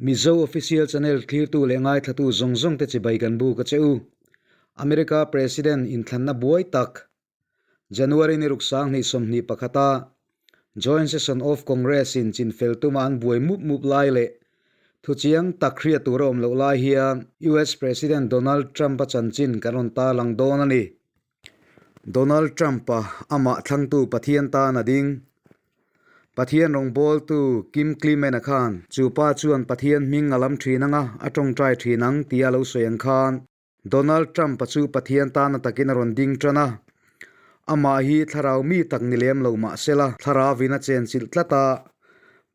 Mizo Official Channel thlirtu leh ngaithlatu zawng zawng te chibai kan buk a che u. America President inthlanna buai tak January ni ruk 2021 a Joint Session of Congress in chinfel tuma an buai mup mup lai leh thuchiang tak hriat tur a awm loh lai hian US President Donald Trump a chanchin kan rawn tarlang dawn a ni. Donald Trump-a amah thlangtu Pathian tan a ding. Pathian rawngbawltu Kim Clement-a khan chu pa chuan Pathian hming a lam thin ang a, a tawngtai thin ang tia lo sawi ang khan Donald Trump-a chu Pathian tana takin a rawn ding tan a. Amah hi thlarau mi tak ni lem lo mah sela, thlaravin a chenchilh tlat a,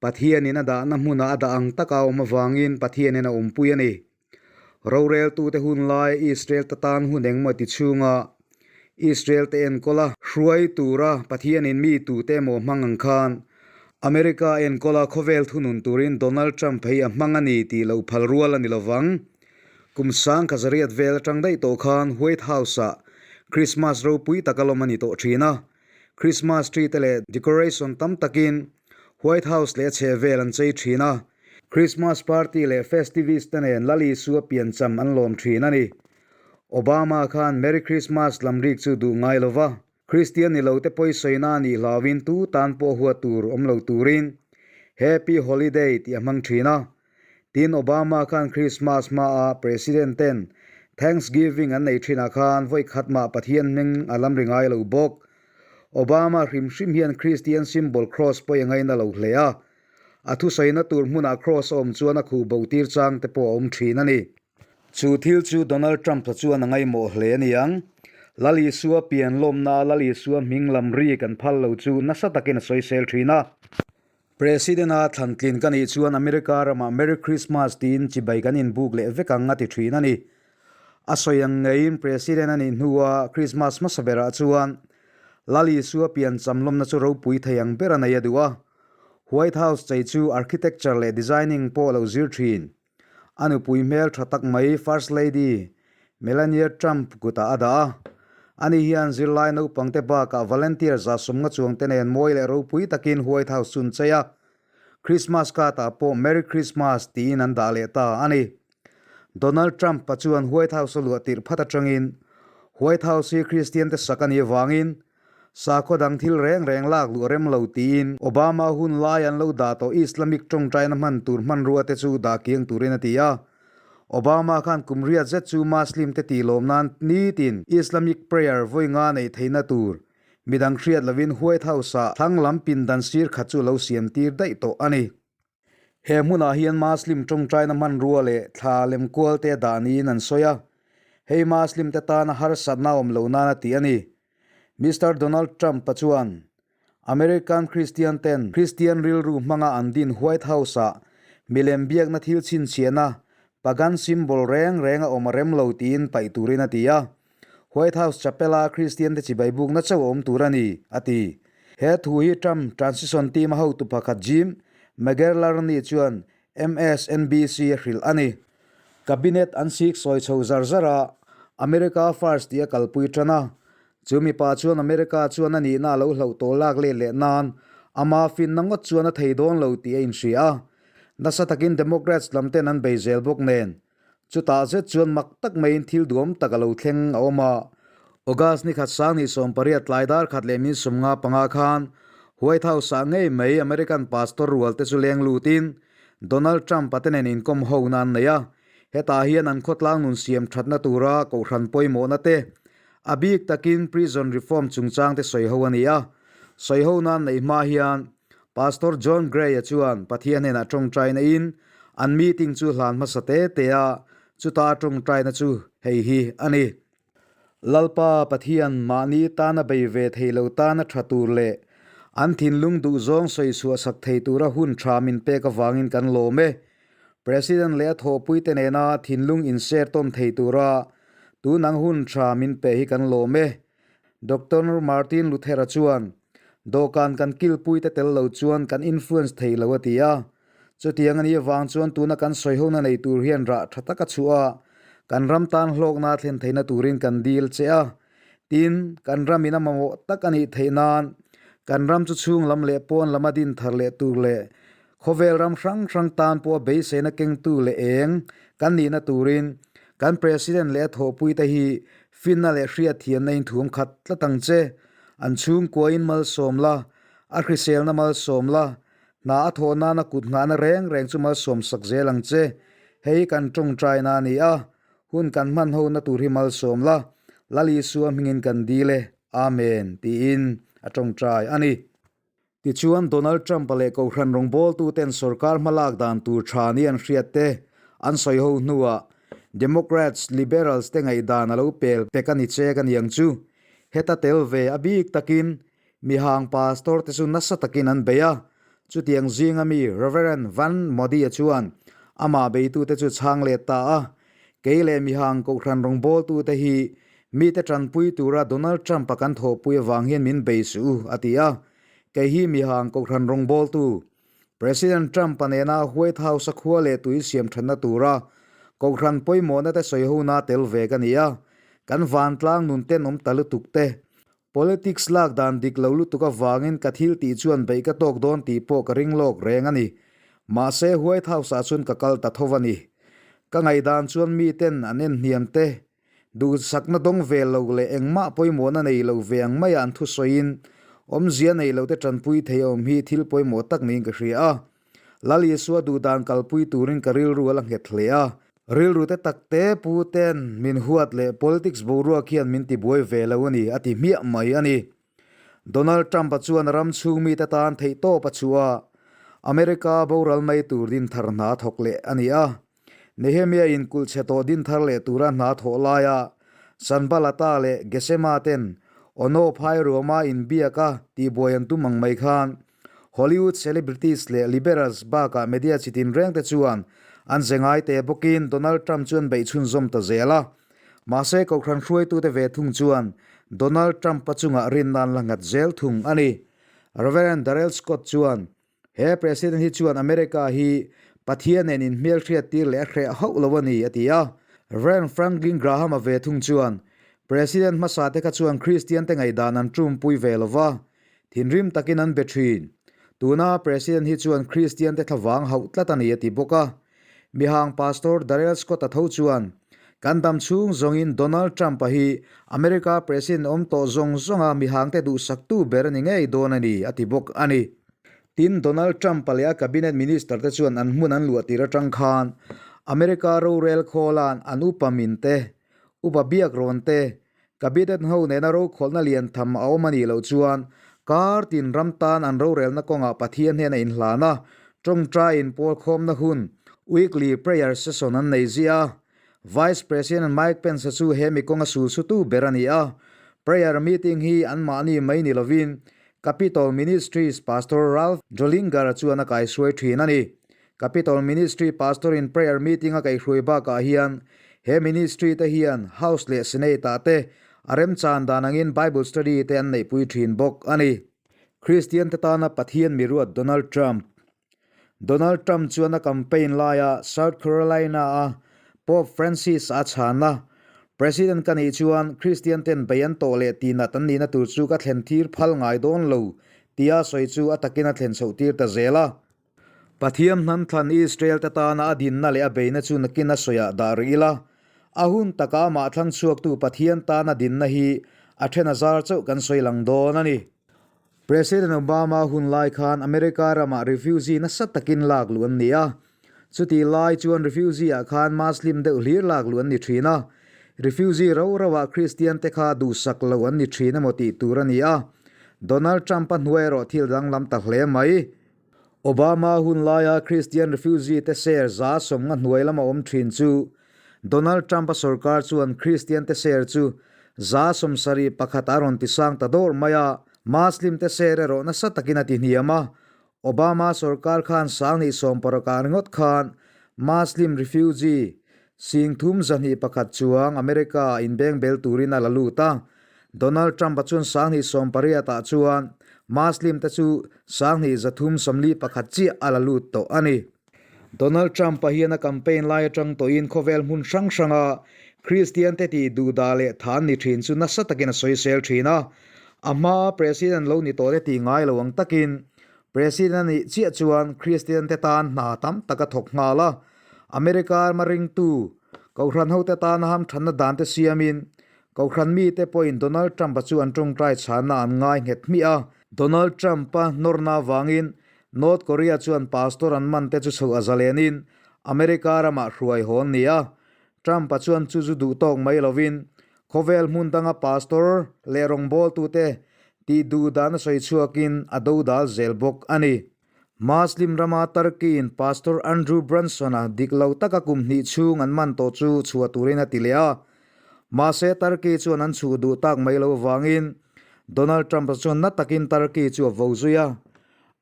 Pathianin a dahna hmunah a dah ang taka a awm avangin Pathianin a awmpui a ni. Roreltute hun lai Israel te tan hun engmaw ti chhunga Israel te enkawl a, hruai tura Pathianin mi tute emaw hmang ang khan America enkawl a khawvel thunun turin Donald Trump hi a hmang a ni tih loh phal rual a ni lovang. Kum sang kha zariat vel atang daih tawh khan White House-ah Christmas ropui tak a lawm a ni tawh thin a. Christmas tree te leh decoration tam takin White House leh a chhehvel an chei thin a. Christmas party leh festivities te nen Lal Isua piancham an lawm thin a ni. Obama khan Merry Christmas lam rik chu duh ngai lo va, Christian ni lo te pawisawi na nih hlauin tu tan pawh huat tur awm lo turin Happy Holiday tih a hmang thin a. Tin, Obama khan Christmas hmaa President ten Thanksgiving an nei thinah khan vawi khat mah Pathian hming a lam ri ngai lo bawk. Obama hrim hrim hian Christian symbol cross pawh i ngaina lo hle a. A thusawina tur hmunah cross a awm chuan a khuh bo tir chang te pawh a awm thin a ni. Chu thil chu Donald Trump-a chuan a ngaihmawh hle a ni ang. Lal Isua pian lawmna Lal Isua hming lam ri kan phal lo chu nasa takin a sawisel thin a. President-a thlantlin ka nih chuan America ramah Merry Christmas tiin chibai kan inbuk leh vek ang a ti thin a ni. A sawi ang ngeiin President a nih hnua Christmas hmasa berah chuan Lal Isua piancham lawmna chu ropui thei ang ber a nei a duh a. White House chei chu architecture leh designing pawh a lo zir thin. A nupui hmel tha tak mai First Lady Melania Trump kutah a dah a. Ani hian zirlai naupangte bakah volunteer za sawmnga chuangte nen mawi leh ropui takin White House chu an chei a. Christmas card-ah pawh Merry Christmas tiin an dah leh ta a ni. Donald Trump-a chuan White House a luah tirh phat atangin White House hi Christian-te sak a nih avangin Sakhaw dang thil reng reng lak luh rem lo tiin Obama hun lai an lo dah tawh Islamic tawngtaina hman tur hmanrua te chu dah kiang turin a ti a. Obama khan kum riat zet chu Muslim te tih lawm nan nitin Islamic prayer vawi nga neih theihna tur midang hriat lovin White House-ah thlang lam pindan sir khat chu lo siam tir daih tawh a ni. He hmunah hian Muslim tawngtaina hmanrua leh thla lem kual te dah niin an sawi a. Hei Muslim te tana harsatna awm lo nan a ti a ni. Mister Donald Trump-a chuan American Christian ten Christian rilru hmanga an din White House-ah milem biakna thil chhinchhiahna pagan symbol reng reng a awm a rem lo tiin paih turin a ti a. White House Chapel-a Christian te chibai bukna chauh a awm tur a ni, a ti. He thu hi Trump transition team a hotu pakhat Jim McGarlarney chuan MSNBC a hrilh a ni. Cabinet an sik sawi chho zar zar a, America First tih a kalpui tan a. Chu mipa chuan America chuan a nihna a lo hlauh tawh lak let leh nan ama finna ngawt chuan a thei dawn lo tih a inhria a. Nasa takin Democrats lam ten an bei zel bawk nen. Chutah zet chuan mak tak maiin thil duam tak a lo thleng a awm a. August ni khat 2018 tlai dar khat leh min 55 khan White House-ah ngei mai American pastor rual te chu leng lutin Donald Trump-a te nen inkawm ho na an nei a. Hetah hian an khawtlang nun siam thatna tura kohhran pawimawhna te, a bik takin prison reform chungchang te sawi ho a ni a. Sawi ho na an neih hma hian Pastor John Gray-a chuan Pathian hnenah tawngtaina in an meeting chu hlan hmasa te te a, chuta tawngtaina chu hei hi a ni. Lalpa Pathian mahni tana bei ve thei lo tana tha tur leh an thinlung duhzawng sawi chhuah sak thei tura hun tha min pek avangin kan lawm e. President leh a thawhpuite nena thinlung inser tawn thei tura tunang hun tha min pe hi kan lawm e. Doctor Martin Luther-a chuan, Dawhkan kan kilpuite tel lo chuan kan influence thei lo a ti a. Chutiang a nih avang chuan tuna kan sawihona nei tur hian rah tha taka chhuah a, kan ram tan hlawkna thlen theihna turin kan dil che a. Tin, kan ramin a mamawh tak a nih theih nan kan ram chu chhung lam leh pawn lama din thar leh tur leh. Khawvel ram hrang hrang tan pawha beiseina kengtu leh eng kan nihna turin kan President leh a thawhpuite hi finna leh hriatthiamna in thum khat tlat ang che. An chhungkuain malsawm la, a hriselna malsawm la, hna a thawh nana kut nghahna reng reng chu malsawm sak zel ang che. Hei kan tawngtaina a ni a, hun kan hman hona tur hi malsawm la, Lal Isua hmingin kan dil e. Amen, tiin a tawngtai a ni. Tichuan, Donald Trump-a leh Kohhran rawngbawltuten sorkar hmalak dan tur tha ni an hriat te an sawi ho hnuah Democrats, Liberals te ngaihdan a lo pel pek a ni chek a niang chu. Heta tel ve a bik takin mihang pastor te chu nasa takin an bei a, chutiang zinga mi Reverend Van Modi-a chuan amah beitute chu chhang let ta a, Kei leh mihang Kohhran rawngbawltute hi mite tanpui tura Donald Trump-a kan thawhpui avang hian min bei suh u, a ti a. Kei hi mihang Kohhran rawngbawltu, President Trump-a nena White House-a khua leh tui siam thatna tura Kohhran pawimawhna te sawi hona tel ve ka ni a. Kan vantlang nun tenawm ta lutuk te, politics lak dan dik lo lutuk avangin ka thil tih chuan beih ka tawk dawn tih pawh ka ring lawk reng a ni. Mahse, White House-ah chuan ka kal ta tho a ni. Ka ngaihdan chuan miten an en hniam te, duhsakna dawng ve lo leh engmah pawimawhna nei lo ve ang maia an thusawiin awmzia nei lo te tanpui thei awm hi thil pawimawh tak niin ka hria a. Lal Isua duhdan kalpui turin ka rilru a la nghet hle a. Rilru te tak te pu ten min huat leh politics boruak hian min tibuai ve lo a ni a ti hmiah mai a ni. Donald Trump-a chuan ram chhung mite tan theihtawp a chhuah a, America boral mai tur dinthar hna thawk leh a ni a. Nehemia in kulh chhe tawh dinthar leh tura hna thawh laia Sanbalata leh Gesema ten Ono phai ruama inbiaka tihbuai an tum ang mai khan Hollywood celebrities leh liberals bakah media chi tinreng te chuan an ze ngai teh bawkin Donald Trump chu an beih chhunzawm ta zel a. Mahse Kohhran hruaitute ve thung chuan Donald Trump-a chungah rinna an la nghat zel thung a ni. Rev. Darrell Scott chuan, He President hi chuan America hi Pathian nen inhmelhriat tir leh a hreh hauh lo a ni, a ti a. Rev. Franklin Graham-a ve thung chuan, President hmasa te kha chuan Kristian te ngaihdan an tumpui ve lo va, thinrim takin an be thin. Tuna President hi chuan Kristian te thlavang hauh tlat a ni, a ti bawk a. Mihang Pastor Darrell Scott-a tho chuan, Kan dam chhung zawngin Donald Trump-a hi America President awm tawh zawng zawnga mihangte duhsaktu ber a ni ngei dawn a ni, a ti bawk a ni. Tin, Donald Trump-a leh a Cabinet Minister te chuan an hmun an luah tir atang khan America rorel khawla'n an upa min te, upa biak rawn te, Cabinet ho nena rokhawlhna lian tham a awm a nih loh chuan kar tin ram tan an rorelna kawngah Pathian hnena inhlan a, tawngtaiin pawlkhawmna hun, weekly prayer session, an nei ziah a. Vice President Mike Pence-a chu he mi kawnga sulsutu ber a ni a. Prayer meeting hi anmahni mai ni lovin Capitol Ministries Pastor Ralph Drollinger-a chuan a kaihruai thin a ni. Capitol Ministry Pastor-in prayer meeting a kaihhruai bakah hian he ministry te hian House leh Senate-ah te a remchan dan angin Bible study te an neihpui thin bawk a ni. Kristian te tana Pathian miruat Donald Trump Donald Trump chuan a campaign laia South Carolina-a Pope Francis a chhan a, President ka nih chuan Kristian ten bei an tawh leh tihnat an nihna tur chu ka thlen tir phal ngai dawn lo tia sawi chu a takin a thlen chhoh tir ta zel a. Pathian hnamthlan Israel te tana a dinna leh a beihna chu nakin a sawiah dah rih ila, a hun taka amah thlang chhuaktu Pathian tana dinna hi a then a zar chauh kan sawi lang dawn a ni. President Obama hun lai khan America ramah refugee nasa takin lak luh an ni a, chutih lai chuan refugee ah khan Muslim deuh hlir lak luh an ni thin a, refugee ro ro ah Christian te kha duhsak lo an ni thin emaw tih tur a ni a, Donald Trump-a hnuai erawh thil danglam ta hle mai. Obama hun laia Christian refugee te share 50% hnuai lama awm thin chu Donald Trump-a sorkar chuan Christian te share chu 71% a rawn tisang ta dawr mai a, Muslim te share erawh nasa takin a ti hniam a. Obama sorkar khan 2016 ah ringawt khan Muslim refugee 321,000 chuang America-ah inbengbel turin a la lut a. Donald Trump-a chuan 2018 ah chuan Muslim te chu 2341 chiah a la lut tawh a ni. Donald Trump-a hian a campaign lai atang tawhin khawvel hmun hrang hranga Kristian te tih duhdah leh tha an ni thin chu nasa takin a sawisel thin a. A hmaa President lo ni tawh te tih ngai lo ang takin. President a nih chiah chuan Kristian te tan hna tam tak a thawk nghal a. America rama ringtu Kohhran hote tana hamthanna dan te siamin Kohhran mite pawhin Donald Trump-a chu an tawngtai chhanna an ngai nghet hmiah a. Donald Trump-a nawrna avangin North Korea chuan pastor an man te chu chhoh a zalenin America ramah hruai hawn ni a. Trump-a chuan chu chu duh tawk mai lovin khawvel hmun danga pastor leh rawngbawltute tih duh dan a sawi chhuakin a dodal zel bawk a ni. Muslim rama Turkey-in Pastor Andrew Brunson-a dik lo taka kum hnih chhung an man tawh chu chhuah turin a ti leh a. Mahse Turkey chuan an chhuh duh tak mai lo avangin Donald Trump-a chuan na takin Turkey chu a vo zui a.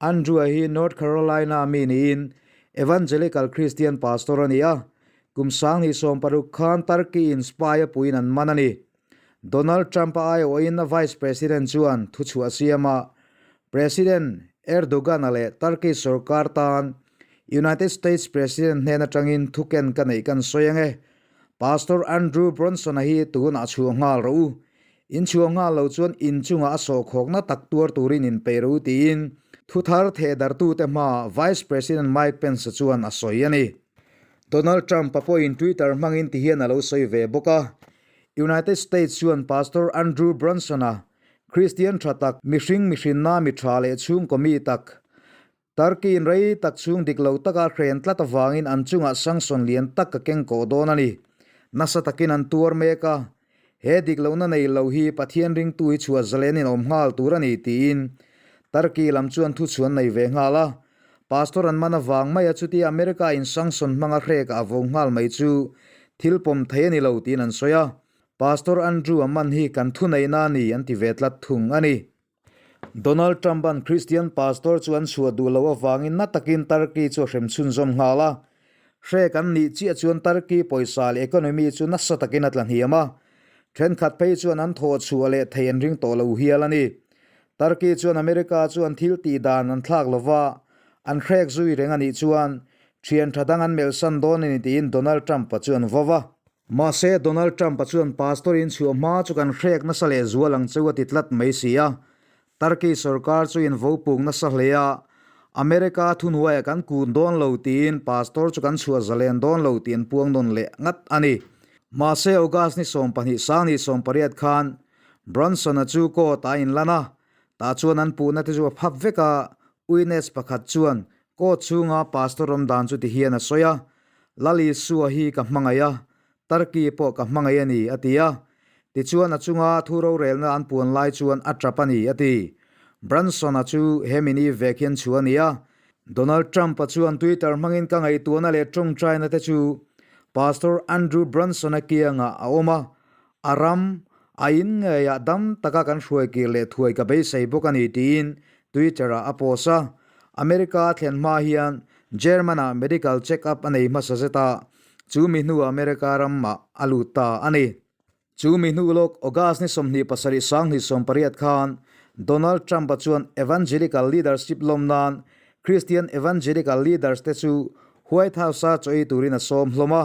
Andrew-a hi North Carolina mi niin Evangelical Christian pastor a ni a. Kum 2016 khan Turkey-in spy-a puiin an man a ni. Donald Trump-a aiawhin a Vice President chuan thuchhuah a siam a, President Erdogan-a leh Turkish sorkar tan United States President hnen atangin thuken ka neih kan sawi ang e. Pastor Andrew Brunson-a hi tunah chhuah nghal rawh u. In chhuah nghal lo chuan in chungah a sawhkhawkna tak tuar turin in peih rawh u tiin thuthar thehdartute hmaah Vice President Mike Pence-a chuan a sawi a ni. Donald Trump-a pawhin Twitter hmangin tihian a lo sawi ve bawk a, United States chuan Pastor Andrew Brunson-a, Kristian tha tak, mihring mihrinna mi tha leh chhungkaw mi tak, Turkey-in rei tak chhung dik lo taka hren tlat avangin an chungah sanction lian tak ka keng kawh dawn a ni. Nasa takin an tuar mek a, he dik lohna nei lo hi Pathian ringtu hi chhuah zalenin awm nghal tur a ni tiin Turkey lam chuan thuchhuan nei ve nghal a. Pastor an man avang maia chutia America in sanction hmanga hrek a vo nghal mai chu thil pawm thei a ni lo tiin an sawi a. Pastor Andrew a man hi kan thuneihna a ni an ti ve tlat thung a ni. Donald Trump-a'n Christian pastor chu an chhuah duh loh avangin na takin Turkey chu a hrem chhunzawm nghal a. Hrek an nih chiah chuan Turkey pawisa leh economy chu nasa takin a tla hniam a. Thenkhat phei chuan an thawh chhuah leh thei an ring tawh lo hial a ni. Turkey chuan America chu an thil tih dan an thlak lova, an hrek zui reng a nih chuan thian tha dang an melhsan dawn a ni tiin Donald Trump-a chu an vau a. Mahse, Donald Trump-a chuan pastor in chhuah hma chu kan hrek nasa leh zual ang cheu a ti tlat mai si a. Turkey sorkar chu in vo puk nasa hle a, America thuhnuaiah kan kun dawn lo tiin pastor chu kan chhuah zalen dawn lo tih an puang nawn leh ngat a ni. Mahse, August ni 12 2018 khan Brunson-a chu court a inlan a, tah chuan an puhna te chu a phap vek a, witness pakhat chuan court chhunga pastor awm dan chu ti hian a sawi a, Lal Isua hi ka hmangaih a, Turkey pawh ka hmangaih a ni, a ti a. Tichuan a chunga thu rorelna an puan lai chuan a tap a ni, a ti. Brunson-a chu he mini vek hian chhuah a ni a. Donald Trump-a chuan Twitter hmangin ka ngaihtuahna leh tawngtaina te chu Pastor Andrew Brunson-a kiangah a awm a, A ram, a in ngeiah dam taka kan hruai kir leh thuai ka beisei bawk a ni tiin Twitter-ah a post a. America a thlen hma hian German-ah medical check-up a nei hmasa zet a, chu mi hnuah America ramah a lut ta a ni. Chu mi hnu lawk August ni 27 2018 khan Donald Trump-a chuan Evangelical leadership lawm nan Christian Evangelical leaders te chu White House-a chaw ei turin a sawm hlawm a.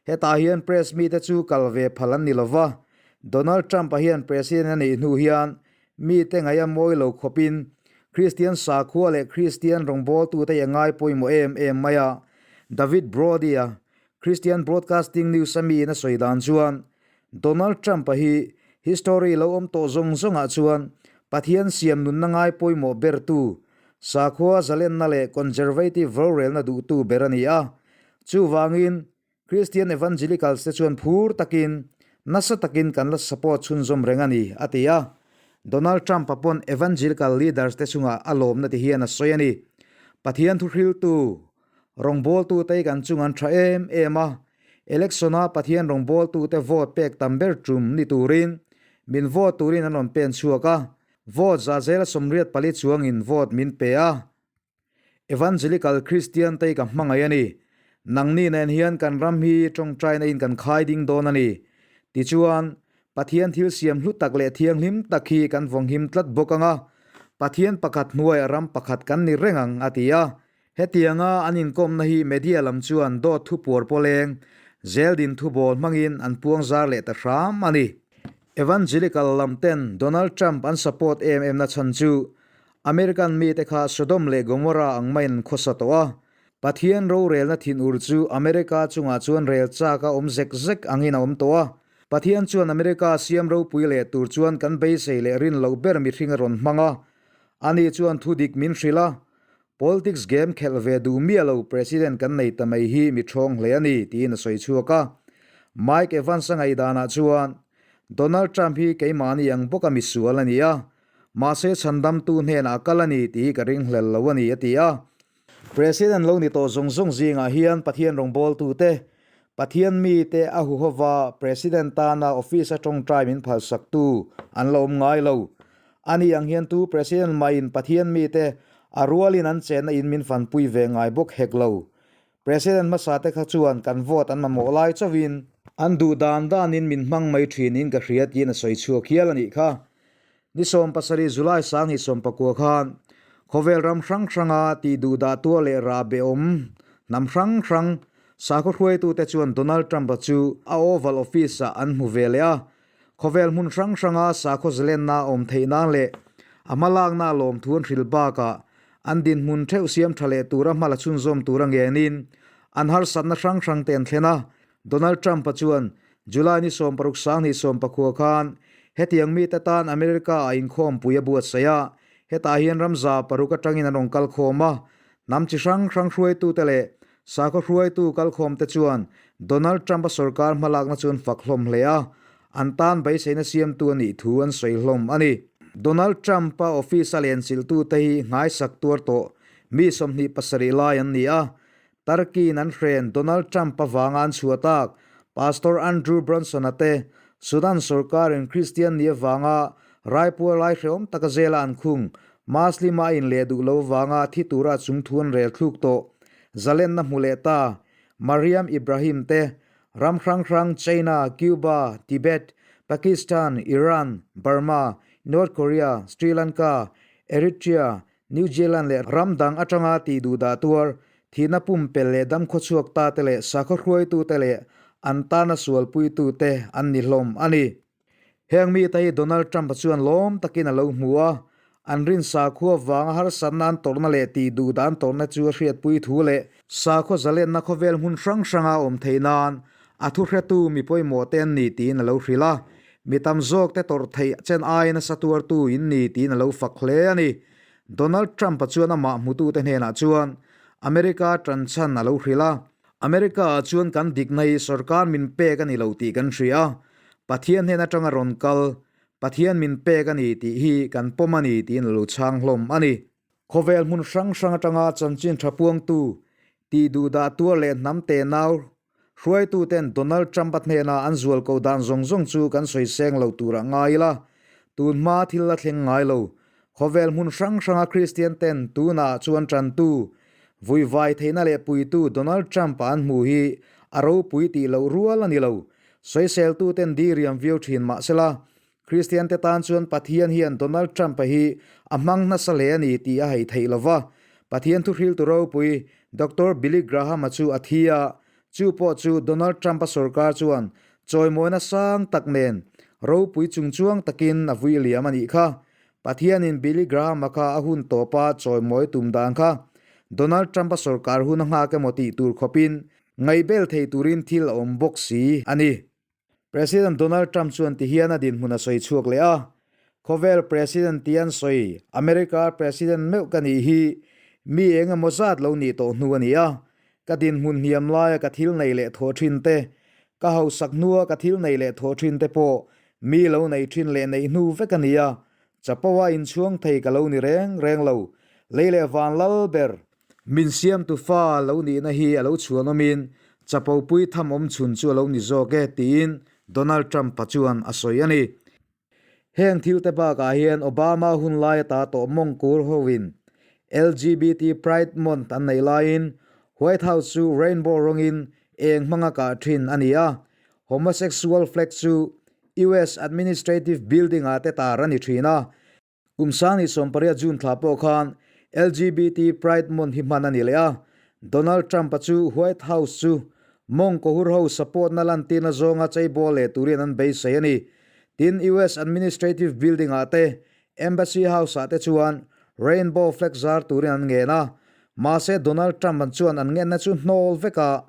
Hetah hian press mite chu kal ve phal an ni lo va, Donald Trump-a hian president a neih hnu hian mite ngaih a mawi lo khawpin Kristian sakhua leh Kristian rawngbawltute hi a ngai pawimawh em em mai a. David Brody-a, Christian Broadcasting News-a miin a sawi dan chuan, Donald Trump-a hi history lo awm tawh zawng zawngah chuan Pathian siam nunna ngai pawimawh bertu, sakhua zalenna leh conservative rorelna duhtu ber a ni a. Chuvangin, Christian Evangelicals te chuan phur takin, nasa takin kan la support chhunzawm reng a ni, a ti a. Donald Trump-a pawn Evangelical leaders te chungah a lawmna ti hian a sawi a ni. Pathian thuhriltu, rawngbawltute hi kan chung an tha em em a, election-a Pathian rawngbawltute vote pek tam ber tum ni turin min vote turin an rawn pen chhuak a, vote za zela 84 chuangin vote min pe a. Evangelical Kristian te hi ka hmangaih a ni. Nangni nen hian kan ram hi tawngtaina in kan khai ding dawn a ni. Tichuan, Pathian thil siam hlu tak leh thianghlim tak hi kan vawnghim tlat bawk ang a, Pathian pakhat hnuaiah ram pakhat kan ni reng ang, a ti a. Hetianga an inkawmna hi media lam chuan dawt thu puar pawleng, zeldin thubawl hmangin an puang zar leh ta hram a ni. Evangelical lam ten Donald Trump an support em em na chhan chu. American mite kha Sodom leh Gomorrah ang maiin an khawsa tawh a. Pathian rorelna thinur chu America chungah chuan rel chak a awm zek zek angin a awm tawh a. Pathian chuan America siam ropui leh tur chuan kan beisei leh rin loh ber mihring a rawn hmang a. Ani chuan thu dik min hrilh a. Politics game khelh ve duh miah lo President kan nei ta mai hi mi ṭhawng hle a ni, tiin a sawi chhuak a. Mike Evans-a ngaihdanah chuan, Donald Trump hi keimahni ang bawka misual a ni a, mahse chhandamtu hnenah a kal a ni tih hi ka ringhlel lo a ni, a ti a. President lo ni tawh zawng zawng zingah hian Pathian rawngbawltute, Pathian mite a huhova President tana office-a tawngtai min phalsaktu an la awm ngai lo. Ani ang hian tu President mahin Pathian mite a rualin an chenna in min fanpui ve ngai bawk hek lo. President hmasa te kha chuan kan vote an mamawh lai chauhin an duh dan danin min hmang mai thinin ka hria tiin a sawi chhuak hial a nih kha. Ni 17 July 2019 khan khawvel ram hrang hranga tih duh dah tuar leh rah be awm hnam hrang hrang sakhaw hruaitute chuan Donald Trump-a chu a Oval Office-ah an hmu ve leh a. Khawvel hmun hrang hranga sakhaw zalenna awm theih nan leh a hmalakna lawmthu an hrilh bakah an dinhmun theuh siam tha leh tura hmala chhunzawm tura ngenin an harsatna hrang hrang te an thlen a. Donald Trump-a chuan July ni 60 2019 khan hetiang mite tan America-ah inkhawmpui a buatsaih a, hetah hian ramza paruk atangin an rawn kalkhawm a. Hnam chi hrang hrang hruaitute leh sakhaw hruaitu kalkhawmte chuan Donald Trump-a sorkar hmalakna chu an fak hlawm hle a, an tan beiseina siamtu a nih thu an sawi hlawm a ni. Donald Trump-a office-a lenchilhtute hi nghaisak tuar tawh mi 27 lai an ni a, Turkey-in an hren Donald Trump avanga an chhuah tak Pastor Andrew Brunson-a te, Sudan sorkarin Kristian ni avanga raipuar lai hrehawm taka zela an khung Muslim-a a inleh duh lo avanga thi tura a chungthu an rel thluk tawh zalenna hmu leh ta Mariam Ibrahim te, ram hrang hrang China, Cuba, Tibet, Pakistan, Iran, Burma, North Korea, Sri Lanka, Eritrea, New Zealand leh ram dang atanga tih duh dah tuar, thihna pumpelh leh dam khawchhuak ta te leh sakhaw hruaitute leh an tana sualpuitute an ni hlawm a ni. Heng mite hi Donald Trump-a chuan lawm takin a lo hmu a, an rin sakhua vanga harsatna an tawrhna leh tih duh dah an tawrhna chu a hriatpui thu leh sakhaw zalenna khawvel hmun hrang hranga awm theih nan a thuhretu mi pawimawh te an ni tiin a lo hrilh a. Mi tam zawk te tawrh theih chen aiin a sa tuartu in ni tiin a lo fak hle a ni. Donald Trump-a chuan amah hmutute hnenah chuan America ṭanchhan a lo hrilh a. America-ah chuan kan dikna hi sorkar min pek a ni lo tih kan hria a, Pathian hnen aṭanga rawn kal, Pathian min pek a ni tih hi kan pawm a ni tiin a lo chhang hlawm a ni. Khawvel hmun hrang hrang aṭanga chanchin ṭha puangtu, tih duhdah tuar leh hnam tenau Hruaituten Donald Trump-a hnena an zual ko dan zawng zawng chu kan sawi seng lo turah ngai ila, tun hma thil a thleng ngai lo. Khawvel hmun hrang hranga Kristian ten tunah chuan tantu, vuivai theihna leh puitu Donald Trump-a an hmuh hi a ropui tih loh rual a ni lo. Sawiseltuten diriam viau thin mahsela, Kristian te tan chuan Pathian hian Donald Trump-a hi a hmang nasa hle a ni tih a hei theih lo va. Pathian thuhriltu ropui Doctor Billy Graham-a chu a thi a, chu pawh chu Donald Trump-a sorkar chuan chawimawina sang tak nen ropui chungchuang takin a vui liam a nih kha. Pathianin Billy Graham-a kha a hun tawpa chawimawi tum dan kha Donald Trump-a sorkar hun a nghak emaw tih tur khawpin ngaihbel thei turin thil a awm bawk si a ni. President Donald Trump chuan ti hian a dinhmun a sawi chhuak leh a, Khawvel President ti an sawi, America President meuh ka nih hi mi eng emaw zat lo nih tawh hnu a ni a, ka dinhmun hniam laia ka thil nei leh thawh thin te, ka hausak hnua ka thil nei leh thawh thin te pawh mi lo nei thin leh neih hnu vek a ni a, chapo a inchhuang thei ka lo ni reng reng lo, lei leh van lal ber. Min siamtu fa lo nihna hi a lo chhuan awmin chapopui tham awm chhun chu a lo ni zawk e, tiin Donald Trump-a chuan a sawi a ni. Heng thilte bakah hian Obama hun lai ata tawh mawngkur hoin LGBT Pride Month an neih laiin White House chu rainbow rawngin eng hmanga kah thin a ni a, homosexual flag chu US Administrative Building-ah te tar a ni thin a. Kum 2018 June thla pawh khan LGBT Pride Month hi hman a ni leh a, Donald Trump-a chu White House chu mawng kawhur ho support-na lantirna zawnga cheibawl leh turin an beisei a ni. Tin, US Administrative Building-ah te, Embassy House-ah te chuan Rainbow flag zar turin an ngen a, mahse Donald Trump an chuan an ngenna chu hnawl vek a,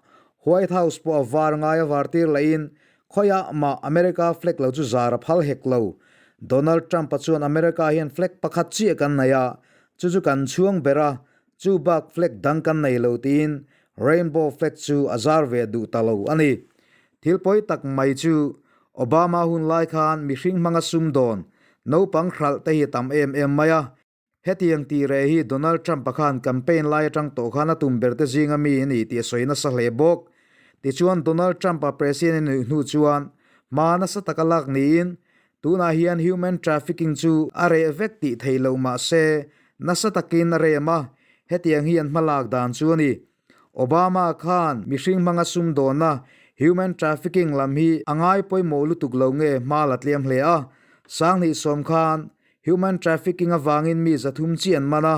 White House pawh a var ngai a var tir lahin khawiah mah America flag lo chu zar a phal hek lo. Donald Trump-a chuan America hian flag pakhat chiah kan nei a, chu chu kan chhuang ber a, chu bak flag dang kan nei lo tiin Rainbow flag chu a zar ve duh ta lo a ni. Thil pawi tak mai chu Obama hun lai khan mihring hmanga sumdawn naupang hralh te hi a tam em em mai a. Hetiang tih reh hi Donald Trump-a khan campaign lai atang tawh khan a tum ber te zinga mi a ni tih a sawi nasa hle bawk. Tichuan Donald Trump-a president a nuih hnu chuan hma nasa taka lak niin tunah hian human trafficking chu a reh vek tih theih loh mah se nasa takin a rem a, hetiang hi an hmalak dan chu a ni. Obama khan mihring hmanga sumdawnna, human trafficking, lam hi a ngai pawimawh lutuk lo nge hma la tlem hle a. Sanghnih sawm khan human trafficking avangin mi 300 chi an man a,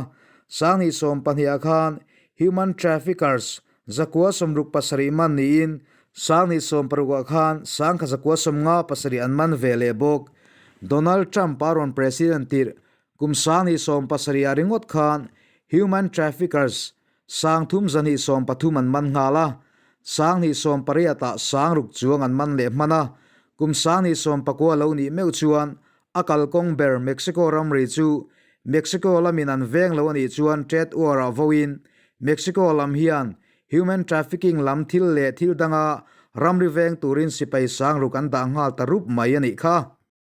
sanghnih 12 ah khan human traffickers 967 man niin sanghnih 60 ah khan sangkha 957 an man ve leh bawk. Donald Trump a rawn president tirh kum sanghnih 70 ah ringawt khan human traffickers 3213 an man nghal a, 2018 ah 6000 chuang an man leh hman a, kum 2019 lo nih meuh chuan a kalkawng ber Mexico ramri chu Mexico lamin an veng lo a nih chuan trade war ah vawiin Mexico lam hian human trafficking lam thil leh thil danga ramri veng turin sipai 6000 an dah nghal ta rup mai a nih kha.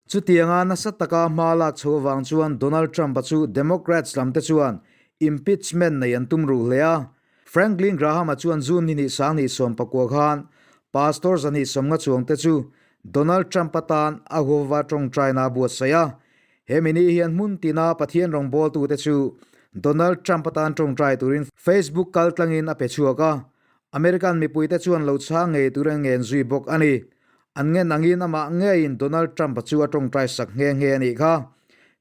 Chutianga nasa taka hma lak chho avang chuan Donald Trump-a chu Democrats lamte chuan impeachment nei an tum ruh hle a. Franklin Graham-a chuan June ni hnih 2019 khan Pastor 250 chuangte chu Donald Trump-a tan a huava tawngtaina a buatsaih a. He mini hian hmun tina Pathian rawngbawltute chu Donald Trump-a tan tawngtai turin Facebook kaltlangin a pe chhuak a. American mipuite chuan lo chhang ngei turin an ngen zui bawk a ni. An ngen angin amah ngeiin Donald Trump-a chu a tawngtai sak nghe nghe a nih kha.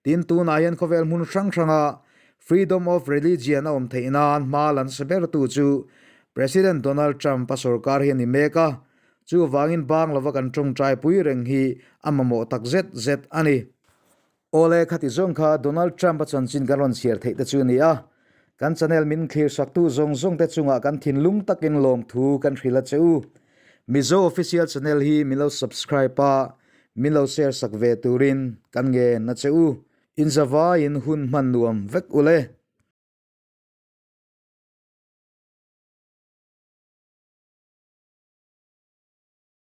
Tin, tunah hian khawvel hmun hrang hranga freedom of religion a awm theih nan hma lan sa bertu chu President Donald Trump-a sorkar hi a ni mek a. Chuvangin bang lova kan tawngtai pui reng hi a mamawh tak zet zet a ni. Awle, khati zawng kha Donald Trump-a chanchin kan rawn chhiar theih te chu a ni a. Kan channel min thlir saktu zawng zawng te chungah kan thinlung takin lawmthu kan hrilh a che u. Mizo Official Channel hi min lo subscribe a, min lo share sak ve turin kan ngen a che u. Inzavaiin hun hman nuam vek ule.